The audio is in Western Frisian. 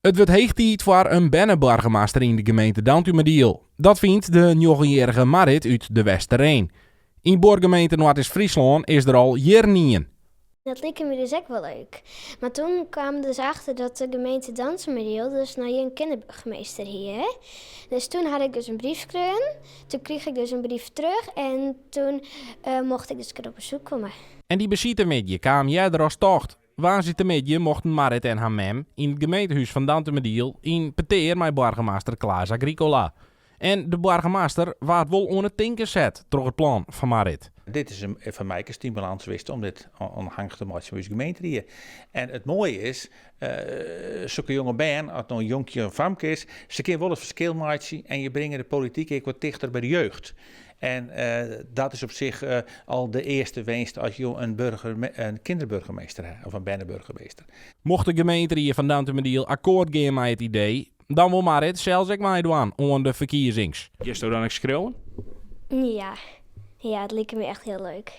It wurdt heech tiid foar in berneboargemaster yn de gemeente Dantumadiel. Dat fynt de njoggenjierrige Marit út De Westereen. Yn buorgemeente Noardeast-Fryslân is der al jierren ien. Dat like my dus ek wol leuk. Mar toen kaam dus achter dat de gemeente Dantumadiel dus noch gjin kinderburgemeester hie. Dus toen had ik dus in brief skreaun. Toen krige ik dus in brief terug en toen mocht ik dus op bezoek komme. En dy besitemiddei kaam earder as tocht. Woansdeitemiddei mochten Marit en har mem yn it gemeentehûs fan Dantumadiel yn petear mei boargemaster Klaas Agricola. En de boargemaster waard wol oan it tinken set troch it plan fan Marit. Dit is foar my in stimulans west om dit oanhangich te meitsjen by ús gemeenterie. En it moaie is, sokke jonge bern, as it no in jonkje of famke is, se kinne wol it ferskil meitsje en je bringe de polityk ek wat tichter by de jeugd. En dat is op sich al de earste winst as jo in burger, in kinderburgemeester ha of in berneburgemeester. Mocht de gemeenterie fan Dantumadiel akkoart gean mei it idee, dan wol Marit sels ek meidwaan oan de ferkiezings. Giesto dan ek skriuwen? Ja, ja, it like my echt hiel leuk.